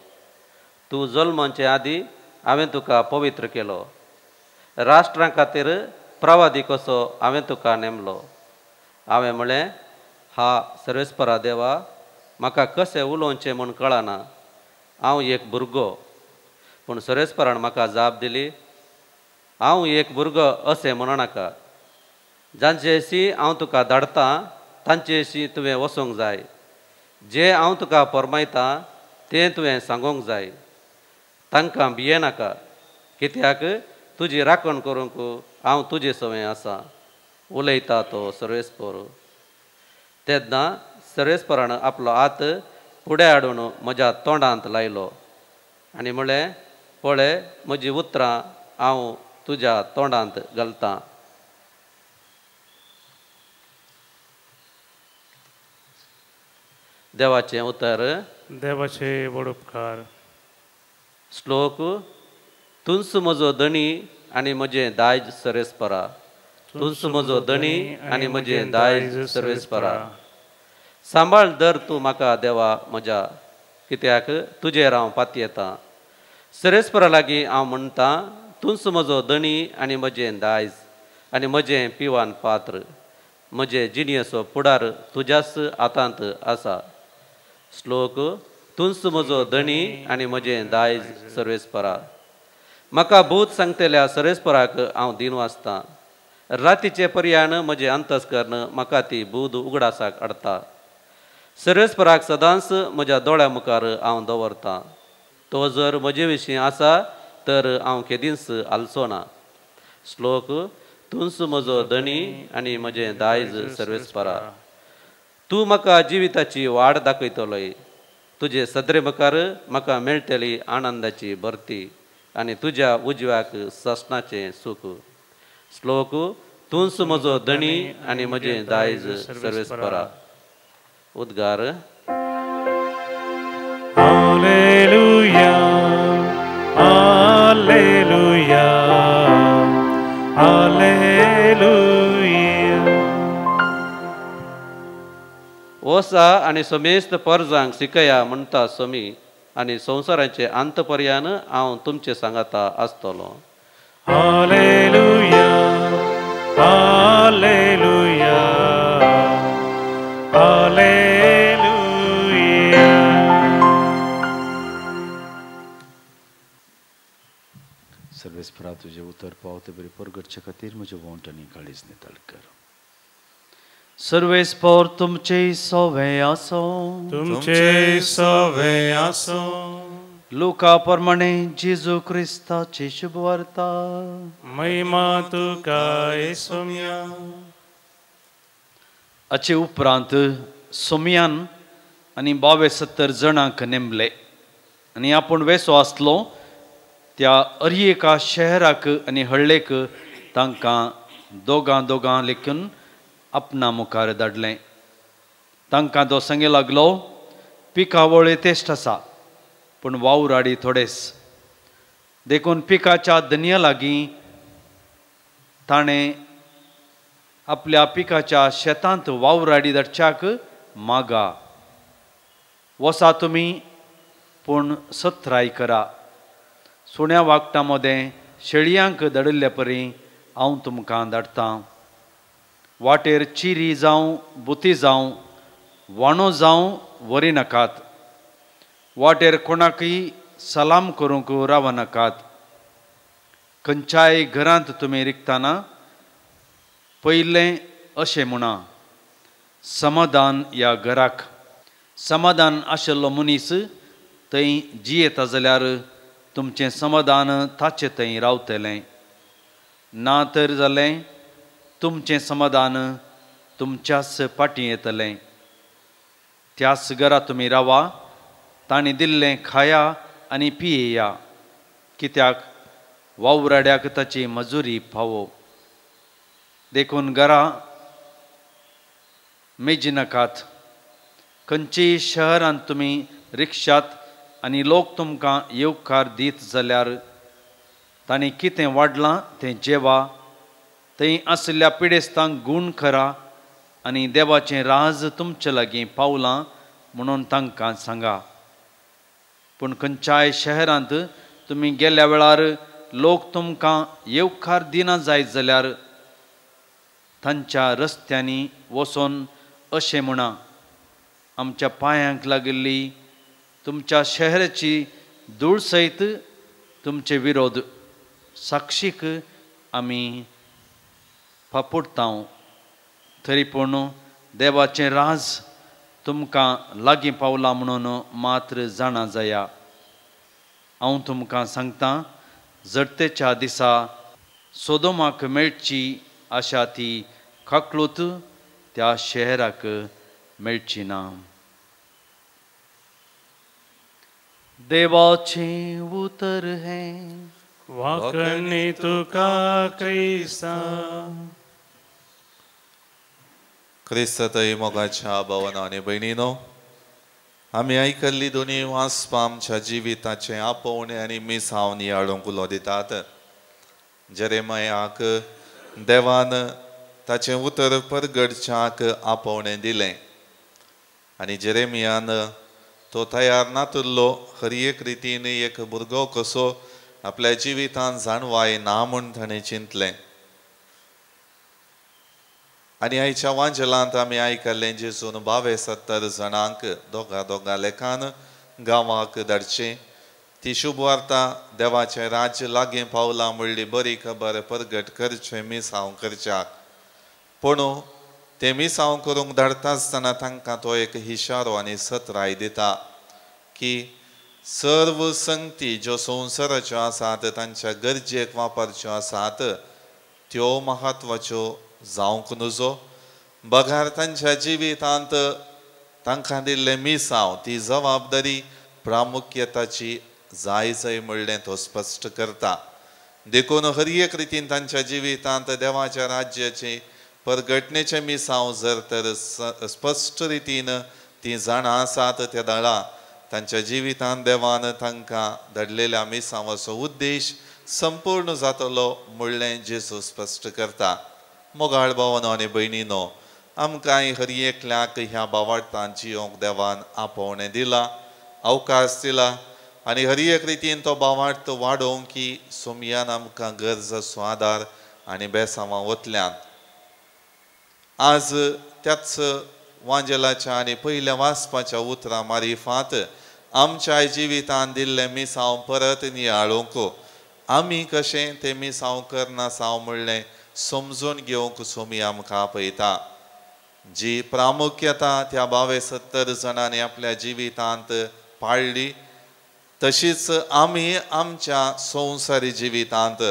तूं जल्मचे आदीं हांवें तुका पवित्र केलो. राष्ट्रां खातीर प्रवादी कसो हांवें तुका नेमलो. हांवें म्हळें, हा सर्वेस्परा देवा, म्हाका कशें उलोवचें म्हूण कळना, हांव एक भुरगो. पूण सर्वेस्परान म्हाका जाप दिली, हांव एक भुरगो अशें म्हणू नाका. जांचेशी हांव तुका धाडटा तांचेशी तुवें वचूंक जाय. जें हांव तुका फर्मायता तें तुवें सांगूंक जाय. तांकां भियेनाका, कित्याक तुजी राखण करूंक हांव तुजे सवें आसा, उलयता तो सर्वेस्पर। तेन्ना सर्वेस्परान आपलो हात फुडें हाडून म्हज्या तोंडांत लायलो आनी म्हळें, पळय म्हजी उतरां हांव तुज्या तोंडांत घालतां। देवाचें उतर। देवाचे व्हड उपकार। श्लोक। तुंस म्हजो धणी आनी म्हजें दायज सर्वेस्परा, तुंस म्हजो धणी आनी म्हजें दायज सर्वेस्परा। सांबाळ दर तूं म्हाका देवा म्हज्या, कित्याक तुजेर हांव पातयेतां। सर्वेस्परा लागीं हांव म्हणटां, तुंस म्हजो धणी आनी म्हजें दायज आनी म्हजें पिवान पात्र, म्हजें जिणेचो फुडार तुज्याच हातांत आसा। श्लोक। तुंस म्हजो धणी आनी म्हजें दायज सर्वेस्परा। म्हाका भूत सांगतल्या सर्वेस्पराक हांव दिन वाचतां, रातीचे पर्यान म्हजें अंतस्कर्ण म्हाका ती बूद उगडासाक हाडटा। सर्वेस्पराक सदांच म्हज्या दोळ्या मुखार हांव दवरतां, तो जर म्हजे विशीं आसा तर हांव केदींच हालचो ना। श्लोक। तुंस म्हजो धणी आनी म्हजें दायज सर्वेस्परा। तूं म्हाका जिविताची वाड दाखयतलोय, तुजे सदरे मुखार म्हाका मेळटली आनंदाची भरती आनी तुज्या उजव्याक सासणाचें सूख। श्लोक। तुंस म्हजो धणी आनी म्हजें दायज सर्वेस्परा। उद्गार। Hallelujah, hallelujah, hallelujah. ओसा आनी समेस्त परजांक शिकया म्हणटा समी, आनी संवसाराचे अंत पर्यान हांव तुमचे सांगाता आसतलो। Hallelujah, hallelujah, hallelujah. सर्वेस्परा तुजें उतर पावते बरी परगटचे खातीर म्हजें वोंट आनी काळीज नितळ कर। सर्वेस्पर तुमचे सवे आसो, तुमचे सवे आसो। लुका प्रमाणे जेजू क्रिस्ताची शुभवार्ता। महिमा तुका सोम्या। हाचे उपरांत सोम्यान आनी 72 जाणांक नेमले आनी आपूण वेसो आसलो त्या अर एका शहराक आनी हळ्ळेक तांकां दोगां दोगां लेखून आपणा मुखार धाडलें। तांकां तो सांगे लागलो, पिकावळ तेश्ट आसा पूण वावराडी थोडेच, देखून पिकाच्या धनया लागीं ताणें आपल्या पिकाच्या शेतांत वावराडी धाडच्याक मागा। वसा तुमी पूण सत्राय करा, सुण्या वागटां मदें शेळयांक धाडिल्ले परी हांव तुमकां धाडटां। वाटेर चिरी जावं बुती जावं वाणो जावं व्हरी नाकात, वाटेर कोणाकय सलाम करूंक रावनाकात। खंयच्याय घरांत तुमी रिगतना पयलें अशें म्हणा, समाधान ह्या घराक। समाधान आशिल्लो मनीस थंय जियेता जाल्यार तुमचें समाधान ताचे थंय रावतलें, ना तर जालें तुमचें समाधान तुमच्याच फाटीं येतलें। त्याच घरा तुमी रावा, तांणी दिल्लें खाया आनी पियेया, कित्याक वावराड्याक ताची मजुरी फावो। देखून घरा मेजिनाकात। खंयचेय शहरांत तुमी रिक्षात आनी लोक तुमकां येवकार दीत जाल्यार तांणी कितें वाडलां तें जेवा, थंय आशिल्ल्या पिडेस्तांक गूण करा आनी देवाचें राज तुमचे लागीं पावलां म्हणून तांकां सांगा। पूण खंयच्याय शहरांत तुमी गेल्ल्या वेळार लोक तुमकां येवकार दिना जायत जाल्यार तांच्या रस्त्यांनी वचून अशें म्हणा, आमच्या पांयांक लागिल्ली तुमच्या शहराची धूळ सयत तुमचे विरोध साक्षीक आमी फापुडटा, तरी पूण देवाचें राज तुमकां लागीं पावलां म्हणून मात्र जाणा जाया। हांव तुमकां सांगता, जडतेच्या दिसा सोदोमाक मेळची आशा ती काकलूत त्या शहराक मेळची ना. देवाचें उतर हें. वाकणी तुका क्रिस्ता. क्रिस्तातय मोगाच्या भावानो आनी भयणीनो, आमी आयकल्ली दोनी वाचपां आमच्या जिविताचें आपोवणें आनी मिसांव नियाळूंक उलो दितात. जेरेमयाक देवान ताचें उतर परगडच्याक आपोवणें दिलें आनी जेरेमियान तो तयार नातुल्लो. हर एक रितीन एक भुरगो कसो आपल्या जिवितान जाणवाय ना म्हूण ताणें चिंतलें. आनी आयच्या वांजेलांत आमी आयकल्लें जेजून 72 जाणांक दोगा दोगा लेखान गांवाक धाडचें. ती शुभवार्ता देवाचें राज्य लागीं पावलां म्हणली बरी खबर परगट करचें मिसांव करच्याक. पूण तें मिसांव करूंक धाडटा आसतना तांकां तो एक हिशारो आनी सत्राय दिता की सर्व संगती ज्यो संवसाराच्यो आसात तांच्या गरजेक वापरच्यो आसात त्यो म्हत्वाच्यो जावंक नुजो, बगार तांच्या जिवितांत तांकां दिल्लें मिसांव ती जबाबदारी प्रामुख्यताची जाय जाय म्हणलें तो स्पश्ट करता. देखून हर एक रितीन तांच्या जिवितांत देवाच्या राज्याचे परगटणेचें मिसांव जर तर स्पश्ट रितीन ती जाणां आसात त्या दळा तांच्या जिवितांत देवान तांकां धाडलेल्या मिसांवाचो उद्देश संपूर्ण जातलो म्हणलें जेजू स्पश्ट करता. मोगाळ भावानो आनी भयणीनो, आमकांय हर एकल्याक ह्या बावाडतान जियोंक देवान आपोवणें दिलां, अवकाश दिला आनी हर एक रितीन तो बावाडत वाडोवंक की सोमयान आमकां गरज आसो आदार आनी बेसांवां वतल्यान. आज त्याच वांजेलाच्या आनी पयल्या वाचपाच्या उतरां मारिफात आमच्या जिवितान दिल्लें मिसांव परत नियाळूंक आमी कशें तें मिसांव करनासांव म्हणलें समजून घेवंक सोमी आमकां आपयता. जी प्रामुख्यता त्या 72 जाणांनी आपल्या जिवितांत पाळ्ळी तशीच आमी आमच्या संवसारी जिवितांत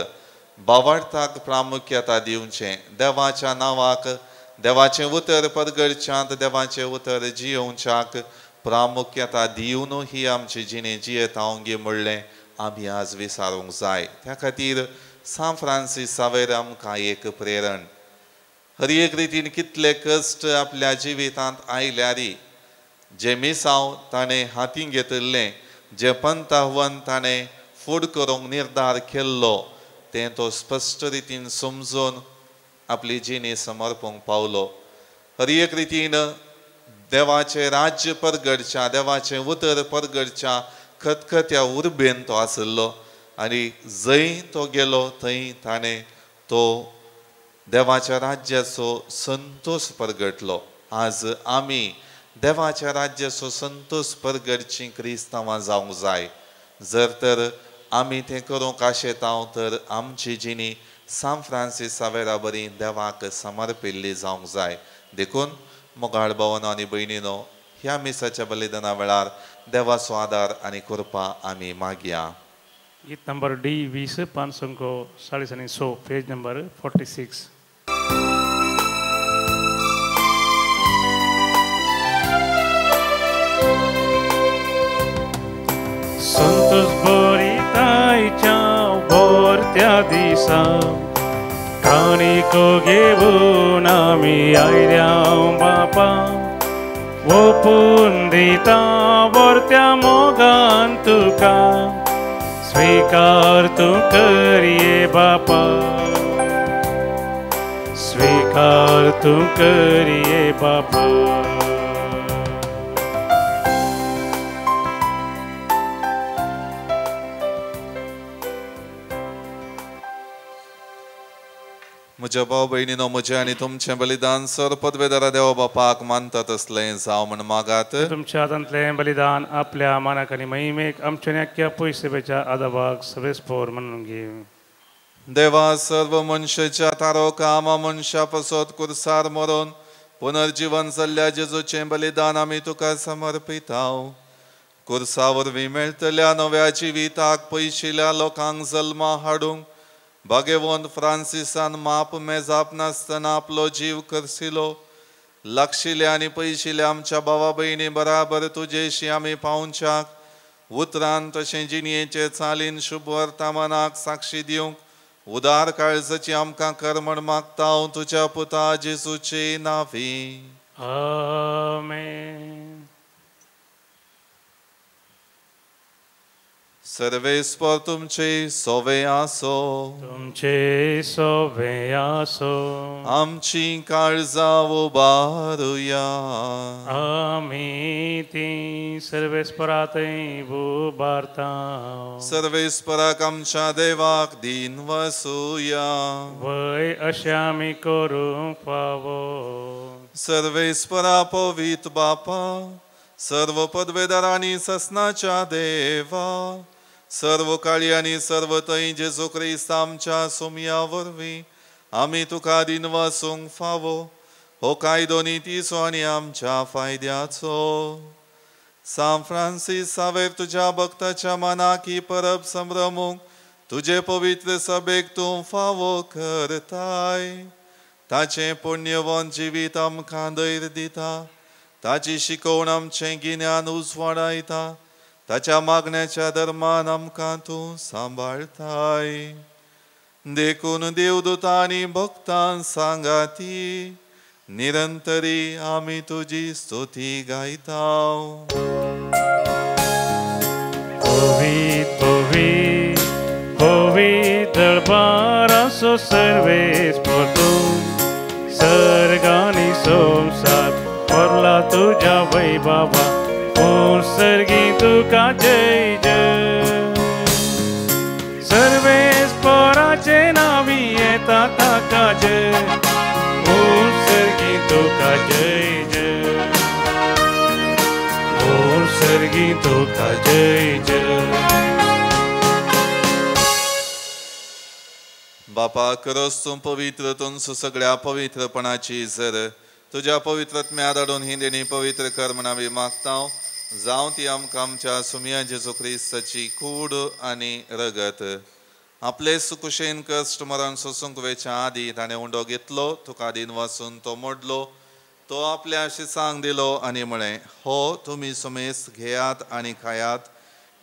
बावार्थाक प्रामुख्यता दिवचें, देवाच्या नांवाक देवाचें उतर परगडच्यांत देवाचें उतर जियोवच्याक प्रामुख्यता दिवन ही आमची जिणे जियेतावंगी म्हणलें आमी आज विसारूंक जाय. त्या खातीर सांत फ्रांसीस सावेर आमकां एक प्रेरण. हर एक रितीन कितले कश्ट आपल्या जिवितांत आयल्यारी जें मिसांव ताणें हातीं घेतिल्लें, जें पंथावन ताणें फुड करूंक निर्धार केल्लो तें तो स्पश्ट रितीन समजून आपली जिणी समर्पूंक पावलो. हर एक रितीन देवाचें राज्य परगडच्या, देवाचें उतर परगडच्या खतखत्या उर्बेन तो आशिल्लो आनी जंय तो गेलो थंय ताणें तो देवाच्या राज्याचो संतोश परगटलो. आज आमी देवाच्या राज्याचो संतोश परगटची क्रिस्तांवां जावंक जाय. जर तर आमी तें करूंक आशेतांव तर आमची जिणी सांत फ्रांसीस सावेरा बरी देवाक समर्पिल्ली जावंक जाय. देखून मोगाळ भावानो आनी भयणीनो, ह्या मिसाच्या बलिदाना वेळार देवाचो आदार आनी कृपा आमी मागया. गीत नंबर डी 20 540 आनी 100, पेज नंबर 46. संतोष बरितायच्या बोरत्या दिसा काणिको घेवन आमी आयल्या बापा, ओपून दिता बोरत्या मोगान तुका स्वीकार तूं करये बापा, स्वीकार तूं करये बापा. म्हज्या भाव भयणीनो, म्हजें आनी तुमचें बलिदान सर पदवेदारा देवा बापाक मानता तसलें जावं म्हण मागात. तुमच्या हातांतलें बलिदान आपल्या मानाक आनी महिमेक आमच्या न्याक्या पयसेच्या आदाबाक सवेस्पोर म्हणून घेव. देवा, सर्व मनशाच्या तारोका आमा मनशा पसत कुर्सार मरोन पुनर्जीवन जाल्ल्या जेजूचें बलिदान आमी तुका समर्पिताव. कुर्सा वरवीं मेळटल्या नव्या जिविताक पयशिल्या लोकांक जल्मा हाडूंक भाग्यवंत फ्रांसिसान माप मेजाप नासतना आपलो जीव करसिलो. लागशिल्या आनी पयशिल्या आमच्या भावा भयणी बराबर तुजेशी आमी पावच्याक उतरान तशें जिणयेचे चालीन शुभ वर्तमानाक साक्षी दिवंक उदार काळजाची आमकां कर म्हण मागता हांव तुज्या पुता जेजूचे नांवी. आमेन. सर्वेस्पर तुमचे सोवे आसो. तुमचे सोवे आसो. आमची काळजां उबारुया. आमी ती सर्वेस्परातय उबारता. सर्वेस्पराक आमच्या देवाक दीन वसुया. वय अशें आमी करूंक फावो. सर्वेस्परा पवित्र बापा, सर्व पदवेदार आनी ससनाच्या देवा, सर्व काळी आनी सर्व थंय जेजू क्रिस्त आमच्या सोमया वरवीं आमी तुका दीन वसूंक फावो. हो कायदो नितीचो आनी आमच्या फायद्याचो. सांत फ्रांसीस सावेर तुज्या भक्ताच्या मनाक ही परब संभ्रमूंक तुजे पवित्र सभेक तूं फावो करताय. ताचें पुण्यवंत जिवीत आमकां धैर्य दिता. ताची शिकवण आमचें गिन्यान उजवाडायता. ताच्या मागण्याच्या धर्मान आमकां तूं सांबाळताय. देखून देवदूतां आनी भक्तां सांगाती निरंतरी आमी तुजी स्तुती गायता. पवित्र पवित्र पवित्र दरबाराचो सर्वेस्पर तूं, सर्गानी संवसार भरला तुज्या वैभवा, पूण सर्गी तुका जय जय. सर्वेस्पराचे नांवी येता ताका जय, पूण सर्गी तुका जय जय, पूण सर्गी तुका जय जय. बापा खरोच तूं पवित्र, तूं सगळ्या पवित्रपणाची जर तुज्या पवित्रत्म्या धाडून ही देणी पवित्र कर म्हण आमी मागता. जावं ती आमकां आमच्या सुमया जेजू क्रिस्ताची कूड आनी रगत. आपले सुकुशेन कश्ट मरण सोसूंक वेच्या आदी ताणें उंडो घेतलो, तुका दीन वासून तो मोडलो, तो आपल्या शिसांक दिलो आनी म्हळें, हो तुमी सुमेस घेयात आनी खायात,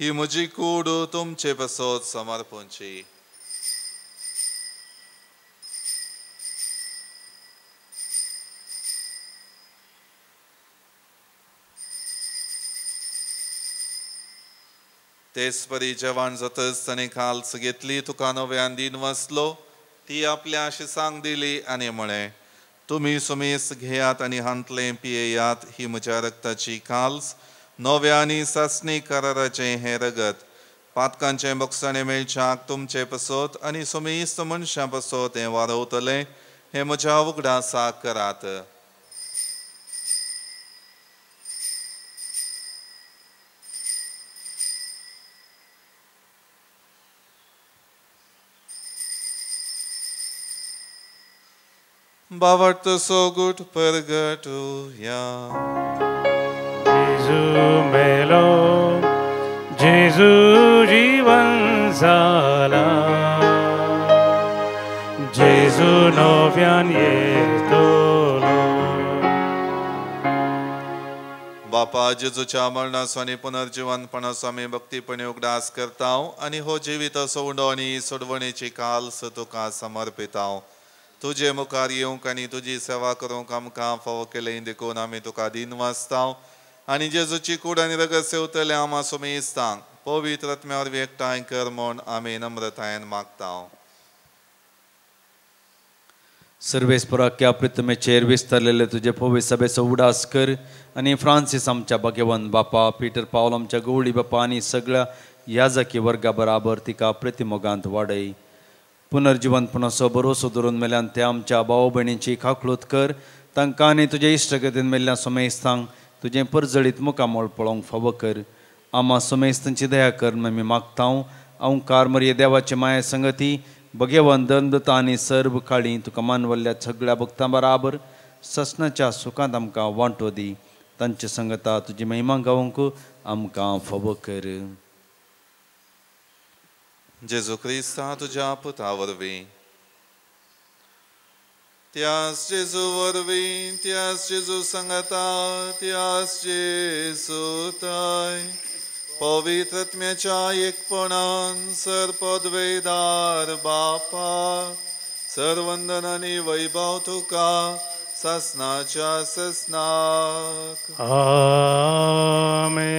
ही म्हजी कूड तुमचे पासत समर्पणची. तेच परी जेवण जातच ताणें काल्स घेतली, तुका नव्यान दीन वाचलो, ती आपल्या शिसांक दिली आनी म्हळें, तुमी सुमेस घेयात आनी हांतलें पियेयात, ही म्हज्या रक्ताची काल्स, नव्या आनी सासणी कराराचें हें रगत, पातकांचें बक्षाणें मेळच्याक तुमचे पासत आनी सुमेस्त मनशां पासत हें वारवतलें, हें म्हज्या उगडासाक करात. बावट सोगुट परगटुया. जेजू मेलो, जेजू जीवन जाला, जेजू नव्यान येतलो. बापा जेजूच्या मरणाचो आनी पुनर्जिवनपणाचो आमी भक्तीपणी उगडास करता आनी हो जिवीत असो उंडो आनी सोडवणेची काल्स तुका समर्पिता. तुजे मुखार येवंक आनी तुजी सेवा करूंक आमकां फावो केलें देखून आमी तुका दीन वाचता आनी जेजूची कूड आनी रगत सेवतले आमा सुमेस्तांक पवित्र आत्म्या वरवीं एकठांय कर म्हूण आमी नम्रतायेन मागता. सर्वेस्पराक प्रितमेचेर विस्तारलेले तुजे पवित्र सभेचो उडास कर आनी फ्रांसीस आमच्या भाग्यवंत बापा, पीटर पावल आमच्या गवळी बापा आनी सगळ्या याजकी वर्गा बराबर तिका प्रतिमोगांत वाडय. पुनर्जिवंतपणाचो भरोसो धरून मेल्यान ते आमच्या भाव भयणींची खाकलूत कर, तांकां आनी तुजे इश्टगतीन मेल्ल्या सोमेस्तांक तुजें परजळीत मुखामळ पळोवंक फावो कर. आमा सोमेस्तांची दया कर आमी मागता. ओंकार मरिये देवाचे माया संगती भगेवन दंदता आनी सर्व काळी तुका मानवल्ल्या सगळ्या भक्तां बराबर ससनाच्या सुखांत आमकां वांटो दी. तांचे संगता तुजी महिमा गावंक आमकां फावो कर. जेजू क्रिस्ता तुज्या पुता वरवीं, त्यास जेजू वरवीं, त्यास जेजू सांगाता, त्यास जेजू ताय पवित्र आत्म्याच्या एकपणान सर पदवेदार बापा सरवंदन आनी वैभव तुका ससनाच्या ससनाक. आमेन.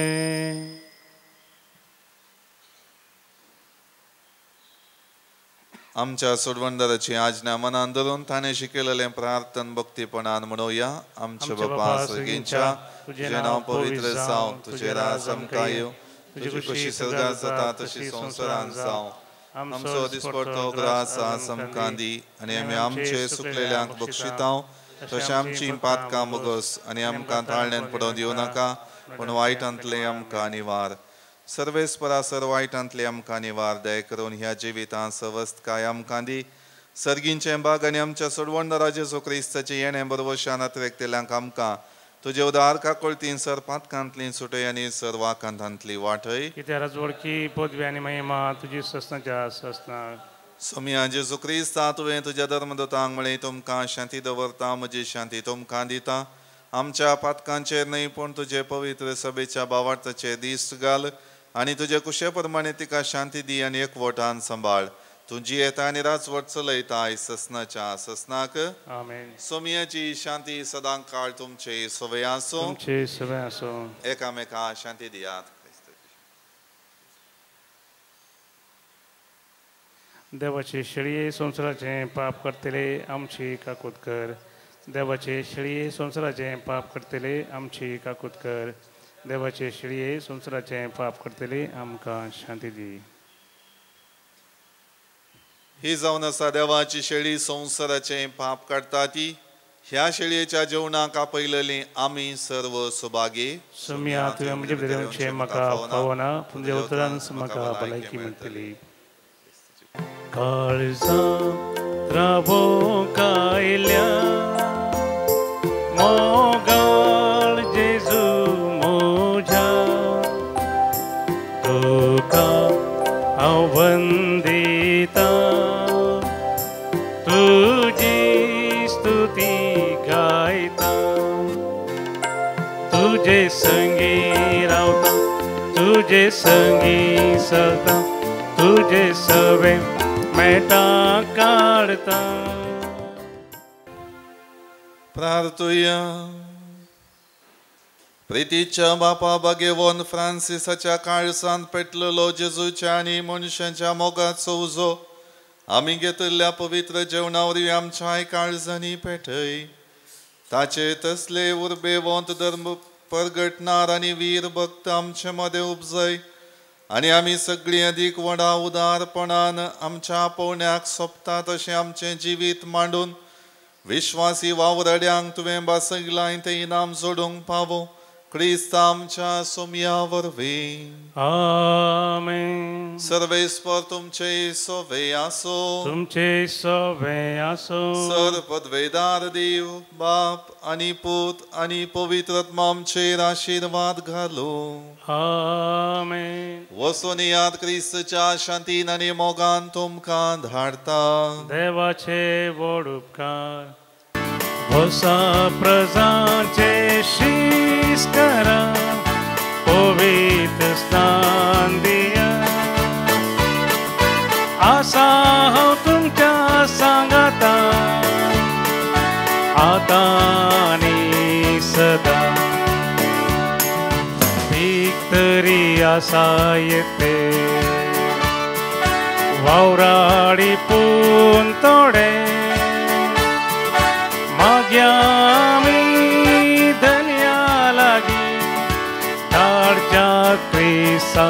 आमच्या सोडवणदाराची आज्ञा मनान धरून ताणें शिकयलेलें प्रार्थन भक्तीपणान म्हणोवया. आमच्या बापा सर्गींच्या, तुजें नांव पवित्र जावं, तुजें राज आमकां येवं, तुजी खुशी सर्गांत जाता तशी संवसारांत जावं. आमचो दिसपडतो ग्रास आज आमकां दी आनी आमी आमचे सुकलेल्यांक बक्षितांव तशें आमची पातकां बगस आनी आमकां ताळण्यान पडोवन दिवं नाका, पूण वायटांतलें आमकां निवार. सर्वेस्परा सर वायटांतले आमकां निवार. दया करून ह्या जिवितांत सवस्तकाय आमकां दी. सर्गींचें बाग आनी आमच्या सोडवणदारा जेजू क्रिस्ताचें येणें बरवशान अत्रेकतेल्यांक आमकां तुजे उदार काकुळतीन सर पातकांतली सुटय आनी सर वाकांतांतली वाटय. कित्याक राजवडकी पदवी आनी महिमा तुजी ससनाच्या ससना. सोमया जेजू क्रिस्ता, तुवें तुज्या धर्मदूतांक म्हळें, तुमकां शांती दवरता, म्हजी शांती तुमकां दिता. आमच्या पातकांचेर न्हय पूण तुजे पवित्र सभेच्या भावार्थाचेर दिश्ट घाल आनी तुजे कुशे प्रमाणे तिका शांती दी आनी एकवटान सांबाळ. तूं जियेता आनी राजवट चलयता ससनाच्या ससनाक. आमेन. सोमयाची शांती सदां काळ तुमचे सवय आसूं. तुमचे सवय आसूं. एकामेका शांती दियात. देवाचे शेळये संवसाराचें पाप करतले आमची काकूत कर. देवाचे शेळये संवसाराचें पाप करतले आमची काकूत कर. देवाचे शेळये संवसाराचें पाप करतले आमकां शांती दी. ही जावन आसा देवाची शेळी संवसाराचें पाप काडटा ती. ह्या शेळयेच्या जेवणाक आपयलेली आमी सर्व सुभागी. सोम्या, तुवें म्हजे भितर येवचें म्हाका पावना, पूण तुज्या उतरान म्हाका भलायकी मेळटली. काळजांत रावोंक आयल्या मोगाळ जेजू म्हज्या, तुका हांव वंदिता, तुजी स्तुती गायता, तुजे संगी रावता, तुजे संगी चलता, तुजे सवे मेटा काडता. प्रार्थुया. प्रितीच्या बापा भाग्यवंत फ्रांसिसाच्या काळसांत पेटलेलो जेजूच्या आनी मनशांच्या मोगाचो उजो आमी घेतिल्ल्या पवित्र जेवणा वरवीं आमच्याय काळजांनी पेटय. ताचे तसले उर्बेवंत धर्म परगटणार आनी वीर भक्त आमचे मदें उपजय आनी आमी सगळीं अदीक व्हडा उदारपणान आमच्या आपोवण्याक सोंपता तशें आमचें जिवीत मांडून विश्वासी वावराड्यांक तुवें बासगलाय तें इनाम जोडूंक पावो. क्रिस्त आमच्या सोमया वरवीं. आमेन. सर्वेस्पर तुमचे सोवे आसो. तुमचे सोवे आसो. सर पदवेदार देव बाप आनी पूत आनी पवित्र आत्मा आमचेर आशिर्वाद घालो. आमेन. वसोन याद क्रिस्तच्या शांतीन आनी मोगान तुमकां धाडता. देवाचे व्हड उपकार. वसा प्रजांचे शीस करा, पवित्र स्नान दिया. आसा हांव तुमच्या सांगाता आतां आनी सदां. भीक तरी आसा येते वावराडी पूण थोडे, माग्या आमी धन्या लागीं धाडच्या क्रिस्ता